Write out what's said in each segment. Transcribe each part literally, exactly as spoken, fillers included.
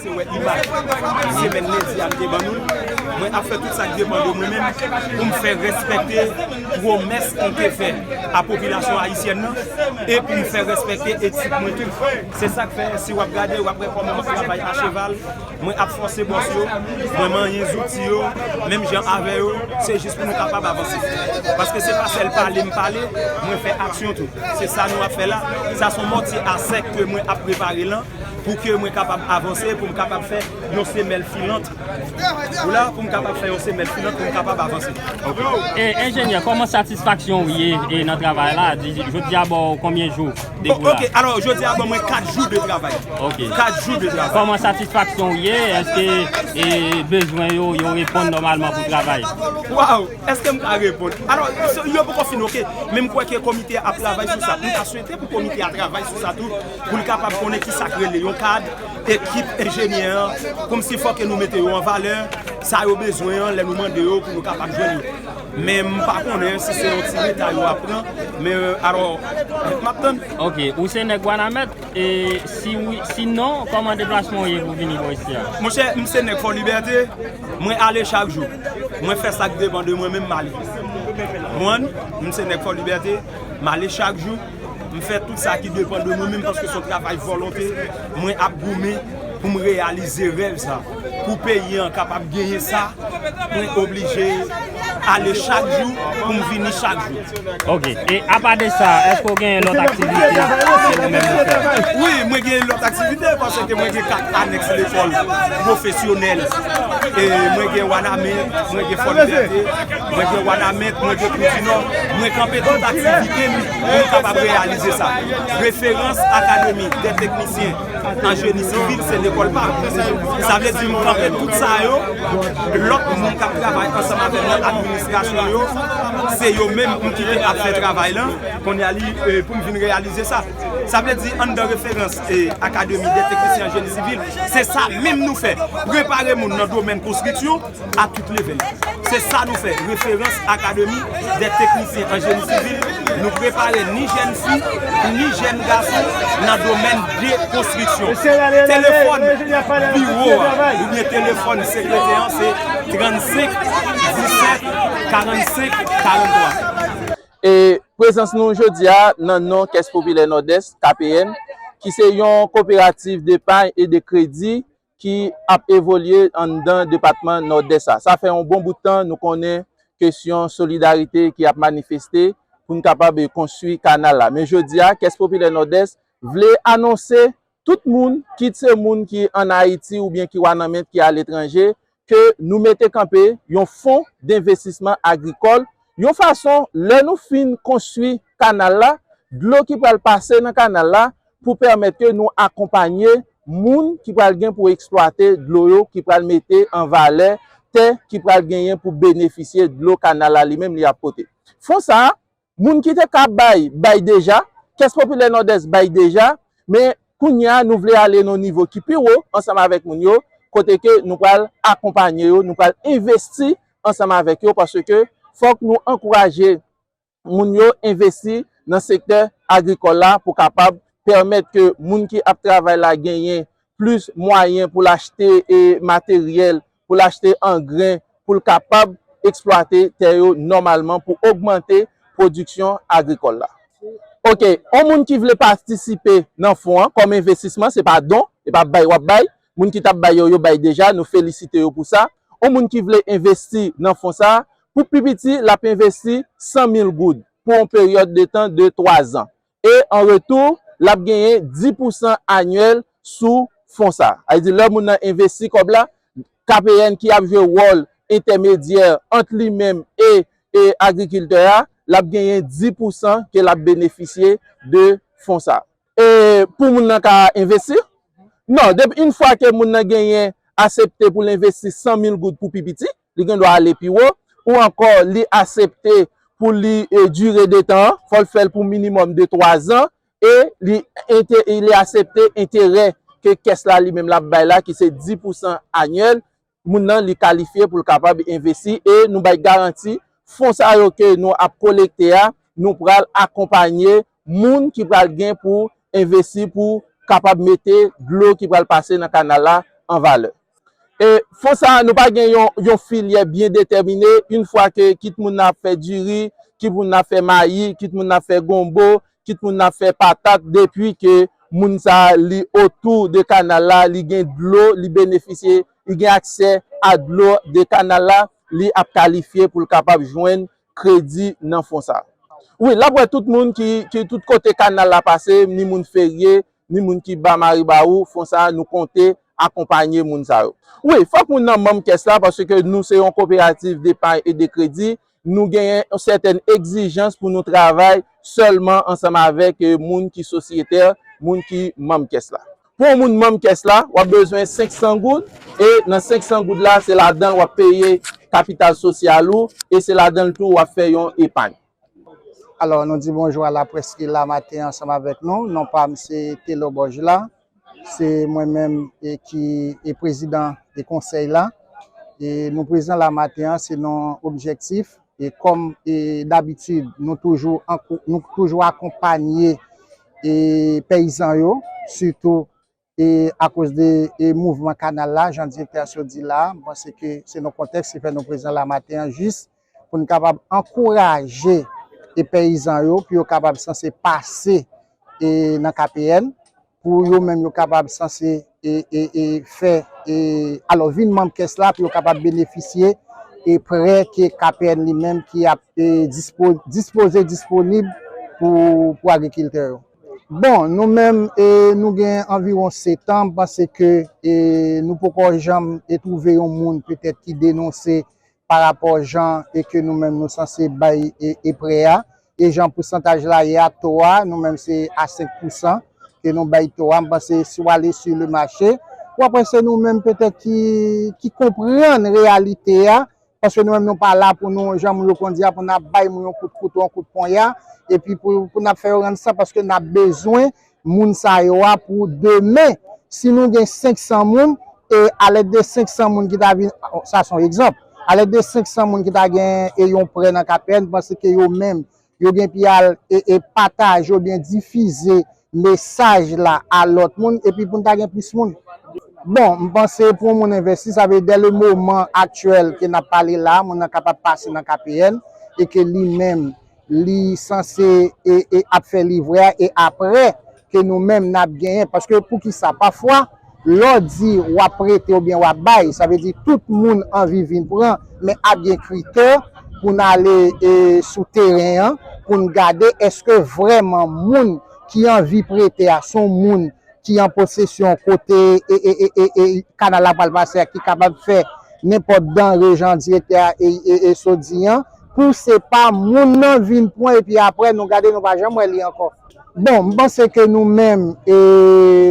Se wè imaj semèn lendi a m te ban nou l. Mwen ap fè tout sa k depann de mwen menm pou m fè respekte pwomès m te fè a popilasyon ayisyèn nan e pou m fè respekte etik mwen tou. Se sa k fè, si w ap gade, w ap wè kòman m ap travay a cheval. Mwen ap fòse bòs yo, mwen manyen zouti yo, menm jan avè yo, se jis pou nou kapab avanse. Paske se pa sèl pale m pale, mwen fè aksyon tou. Se sa nou ap fè la. Sa se yon mòtye a sèk ke mwen ap prepare lan pou ke mwen kapab avanse, pou m kapab fè yon semèl filant. Ou la, pou m kapab fè yon semèl filant, pou m kapab avanse. E enjenyè, kòman satisfaksyon w ye e nan travay la? Di, jodi a ba w konbyen jou depi w la? Ok, alò, jodi a ban mwen kat jou de travay. Ok. Kat jou de travay. Kòman satisfaksyon w ye? Èske e, bezwen yo, yo reponn nòmalman pou travay? Waw, èske m ka reponn? Alò, yo poko fin, ok. Men m kwè ke komite a ap travay sou sa. M ta swete pou komite a travay sou sa tou, pou l kapab konnen ki sa k rele yon kad, ekip enjenyè an, kòmsi fò ke nou mete yo an valè, sa yo bezwen an, lè nou mande yo pou nou kapab jwenn yo. Men m pa konnen si se yon ti reta yo ap pran, men alò, m ap tann. Ok, ou se nèg Wanament? E si wi, si non, kòman deplasman w ye pou vini bò isi a? Monchè, m se nèg Fò Libète, mwen ale chak jou. Mwen fè sa k depann de mwen menm, m ale. Konprann? M se nèg Fò Libète, m ale chak jou. M fè tout sa ki depann de mwen menm paske se yon travay volonte. Mwen ap goumen pou m reyalize rèv sa. Pou peyi an kapab genyen sa, mwen oblije ale chak jou pou m vini chak jou. Ok. E apa de sa, èske w genyen lòt aktivite ke ou menm ou fè? Wi, mwen gen lòt aktivite paske mwen gen kat anèks lekòl pwofesyonèl. E mwen gen Wanament, mwen gen Fò Libète, mwen gen Wanament, mwen gen Koudinò. Mwen kanpe tout aktivite m pou m kapab reyalize sa. Referans Akademi dè Teknisyen an Jeni Sivil, se lekòl pa m. Sa vle di m kanpe tout sa yo. Lòt moun k ap travay ansanm avè m nan administrasyon yo, se yo menm m kite ap fè travay lan. Kounye a li, e, pou m vin reyalize sa. Sa vle di anndan referans e Akademi dè Teknisyen an Jeni Sivil, se sa menm nou fè. Prepare moun nan domèn konstriksyon a tout level. Se sa nou fè. Referans Akademi dè Teknisyen an Jeni Sivil, nou prepare ni jèn fi, ni jèn gason nan domèn de konstriksyon. Telefòn biwo a oubyen telefòn sekretè an se trannsenk disèt karannsenk karanntwa. E prezans nou jodi a nan non Kès Popilè Nòdès, K P N, ki se yon koperativ depay e de kredi ki ap evolye anndan depatman Nòdès la. Sa fè yon bon bout tan nou konnen kesyon solidarite ki ap manifeste pou n kapab konstwi kanal la. Men jodi a, Kès Popilè Nòdès vle anonse tout moun, kit se moun ki ann Ayiti oubyen ki Wanament, ki aletranje, ke nou mete kanpe yon fon denvestisman agrikòl, yon fason, lè nou fin konstwi kanal la, dlo ki pral pase nan kanal la, pou pèmèt ke nou akonpanye moun ki pral gen pou eksplwate dlo yo, ki pral mete an valè tè ki pral genyen pou benefisye dlo kanal la li menm li ap pote. Fon sa a, moun ki te ka bay, bay deja, Kès Popilè Nòdès bay deja, men kounye a nou vle ale nan yon nivo ki pi wo ansanm avèk moun yo, kote ke nou pral akonpanye yo, nou pral envesti ansanm avèk yo, paske fòk nou ankouraje moun yo envesti nan sektè agrikòl la pou kapab pèmèt ke moun ki ap travay la genyen plis mwayen pou l achte e materyèl, pou l achte angren, pou l kapab eksplwate tè yo nòmalman pou ogmante pwodiksyon agrikòl la. Ok, yon moun ki vle patisipe nan fon an kòm envestisman, se pa don, se pa bay w ap bay. Moun ki t ap bay yo, yo bay deja, nou felisite yo pou sa. Yon moun ki vle envesti nan fon sa a, pou pi piti, l ap envesti san mil goud pou yon peryòd de tan de twa zan. E an retou, l ap genyen dis pousan anyèl sou fon sa a. Sa vle di, lè moun nan envesti kòb la, K P N ki ap jwe wòl entèmedyè ant li menm e, e agrikiltè a, l ap genyen dis pousan ke l ap benefisye de fon sa a. E pou moun nan ka envesti? Non, depi yon fwa ke moun nan genyen aksepte pou l envesti san mil goud pou pi piti, li gen dwa ale pi wo, ou ankò li aksepte pou li e, dire de tan an, fò l fè l pou minimòm de twa zan, e li, ente, li aksepte enterè ke kès la li menm l ap bay la, ki se dis pousan anyèl, moun nan li kalifye pou l kapab envesti, e nou bay garanti fon sa yo ke nou ap kolekte a, nou pral akonpanye moun ki pral gen pou envesti pou kapab mete dlo ki pral pase nan kanal la an valè. E fon sa a, nou pa gen yon, yon filyè byen detèmine, yon fwa ke kit moun nan ap fè diri, kit moun nan ap fè mayi, kit moun nan ap fè gonbo, kit moun nan ap fè patat, depi ke moun sa a, li otou de kanal la, li gen dlo, li benefisye, li gen aksè a dlo de kanal la, li ap kalifye pou l kapab jwenn kredi nan fon sa a. Wi, l ap wè tout moun ki, ki tout kote kanal la pase, ni moun Ferye, ni moun ki ba Maribawou, fon sa a, nou konte akonpanye moun sa yo. Wi, fòk moun nan manm kès la, paske nou se yon koperativ depay e de kredi, nou genyen yon sètèn egzijans pou nou travay sèlman ansanm avèk, eh, moun ki sosyetè, moun ki manm kès la. Pou yon moun manm kès la, w ap bezwen senk san goud, e nan senk san goud la, se ladan l w ap peye kapital sosyal ou, e se ladan l tou w ap fè yon epay. Alò, nou di bonjou a laprès ki la maten ansanm avèk nou. Non pa m se Telo Bòj la. Se mwen menm e ki e prezidan e konsèy la. E nou prezan la maten an, se nan objektif e kòm e dabitid, nou toujou ankou-, nou toujou akonpanye e peyizan yo, sitou e akoz de e mouvman kanal la, jan direktè a sot di la, m panse ke se nan kontèks ki fè nou prezan la maten an, jis pou n kapab ankouraje e peyizan yo, pou yo kapab sanse pase e nan K P N, pou yo menm yo kapab sanse e, e, e fè, e, alò, vin manm kès la, pou yo kapab benefisye e prè ke K P N li menm ki ap e dispo-, dispoze disponib pou, pou agrikiltè yo. Bon, nou menm, e, nou gen anviwon sèt an, m panse ke e nou poko janm e twouve yon moun petèt ki denonse pa rapò jan e ke nou menm nou sanse bay e, e prè a. E jan pousantaj la ye a, to a, nou menm se a senk pousan ke nou bay to a. M panse si w ale sou le mache, w ap wè se nou menm petèt ki, ki konprann reyalite a, paske nou menm nou pa la pou nou, jan moun yo konn di a, pou n ap bay moun yon kout kouto, yon kout ponya, epi pou, pou n ap fè yo rann san, paske n ap bezwen moun sa yo a pou demen. Si nou gen senk san moun, e alèd de senk san moun ki ta vin, sa se yon egzanp, alèd de senk san moun ki ta gen e yon prè nan K P N, m panse ke yo menm, yo gen pou y al e, e pataje oubyen difize mesaj la a lòt moun, epi pou n ta gen plis moun. Bon, m panse pou yon moun envesti, sa vle dè le moman aktyèl ke n ap pale la, moun nan kapab pase nan K P N, e ke li menm, li sanse e, e ap fè livrè a, e aprè ke nou menm n ap genyen. Paske poukisa? Pafwa, lè w di w ap prete oubyen w ap bay, sa vle di tout moun anvi vin pran, men ap gen kritè pou n ale e, sou teren an, pou n gade èske vrèman moun ki anvi prete a, se yon moun ki an posesyon kote e, e, e, e, e kanal la pral pase a, ki kapab fè nenpòt danre jan direktè a e, e, e sot di an, pou se pa moun nan vin pran epi aprè nou gade nou pa janm wè li ankò. Bon, m panse ke nou menm, e,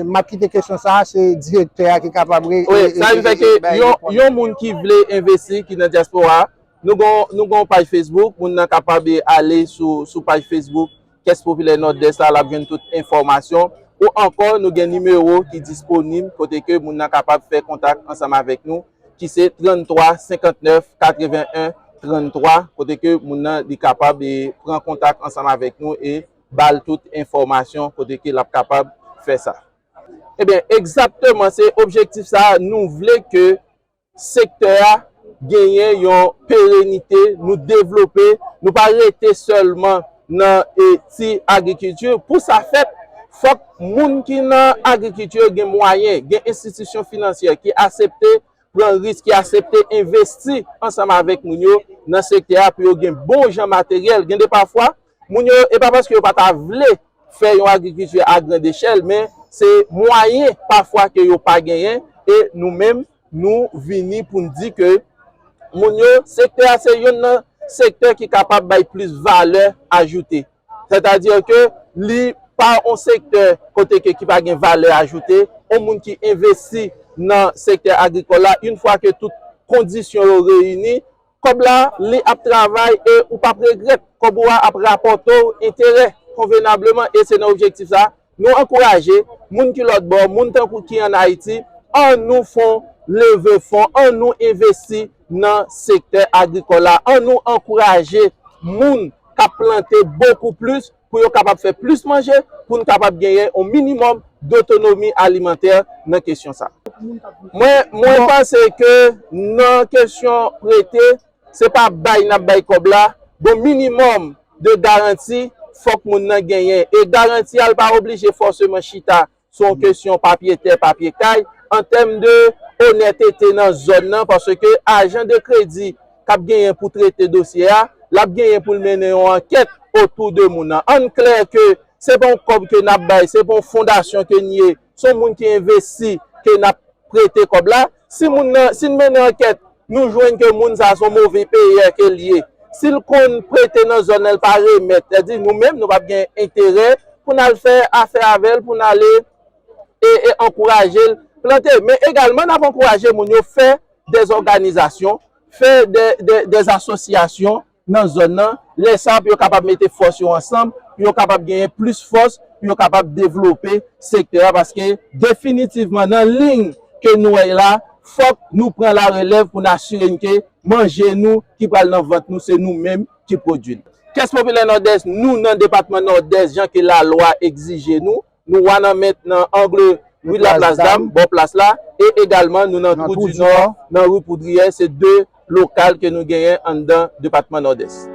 m ap kite kesyon sa a, se direktè a ki kapab re-, Wi, e, sa e, vin fè e, ke e, bay yon, repons. Yon moun ki vle envesti, ki nan dyaspora, nou gon, nou gon paj Facebook, moun nan kapab, e, ale sou, sou paj Facebook Kès Popilè Nòdès la, l ap jwenn tout enfòmasyon. Ou ankò, nou gen nimewo ki disponib, kote ke moun nan kapab fè kontak ansanm avèk nou, ki se tranntwa senkantnèf katrevenn en tranntwa, kote ke moun nan li kapab, e, pran kontak ansanm avèk nou e ba l tout enfòmasyon kote ke l ap kapab fè sa. Ebyen, egzakteman, se objektif sa a, nou vle ke sektè a genyen yon perenite, nou devlope, nou pa rete sèlman nan, e, ti agrikilti. Pou sa fèt, fòk moun ki nan agrikilti gen mwayen, gen enstitisyon finansyè ki aksepte pran risk, ki aksepte envesti ansanm avèk moun yo nan sektè a pou yo gen bon jan materyèl. Gen de pafwa, moun yo, e pa paske yo pa ta vle fè yon agrikilti a grand echèl, men se mwayen pafwa ke yo pa genyen, e nou menm, nou vini pou n di ke moun yo, sektè a se youn nan sektè ki kapab bay plis valè ajoute. Sètadi ke li pa yon sektè kote ke ki pa gen valè ajoute, yon moun ki envesti nan sektè agrikòl la, yon fwa ke tout kondisyon yo reyini, kòb la, li ap travay e ou p ap regrèt. Kòb ou a ap rapòte w enterè konvenableman e se nan objektif sa a, nou ankouraje moun ki lòt bò, moun tankou ki ann Ayiti, ann nou fè yon leve fon, ann nou envesti nan sektè agrikòl la, ann nou ankouraje moun k ap plante bokou plis pou yo kapab fè plis manje, pou n kapab genyen yon minimòm dotonomi alimantè nan kesyon sa a. Mwen, mwen panse ke nan kesyon prete, se pa bay n ap bay kòb la, bon minimòm de garanti fòk moun nan genyen. E garanti a, l pa oblije fòseman chita sou yon kesyon papye tè, papye kay, an tèm de onètete nan zòn nan, paske ajan de kredi k ap genyen pou trete dosye a, l ap genyen pou l mennen yon ankèt otou de moun nan. Ann klè ke se pa yon kòb ke n ap bay, se pa yon fondasyon ke n ye, se yon moun ki envesti ke n ap prete kòb la. Si moun nan, si n mennen ankèt, nou jwenn ke moun sa se yon move peyè ke l ye. Si l konn prete nan zòn nan, l pa remèt, sètadi nou menm, nou p ap gen enterè pou n al fè afè avè l, pou n ale e, e ankouraje l plante. Men egalman, n ap ankouraje moun yo fè dèzòganizasyon, fè dè, dè, dèzasosyasyon nan zòn nan. Lè sa a, pou yo kapab mete fòs yo ansanm, pou yo kapab genyen plis fòs, pou yo kapab devlope sektè a, paske definitivman, nan liy ke nou wè la, fòk nou pran larelèv pou n asire n ke manje nou ki pral nan vant nou, se nou menm ki pwodui l. Kès Popilè Nòdès, nou nan depatman Nòdès, jan ke lalwa egzije nou, nou Wanament nan ang ri Laplas Dam, bò plas la, e egalman nou nan Twou di Nò, nan ri Poudriyè, se de lokal ke nou genyen anndan depatman Nòdès.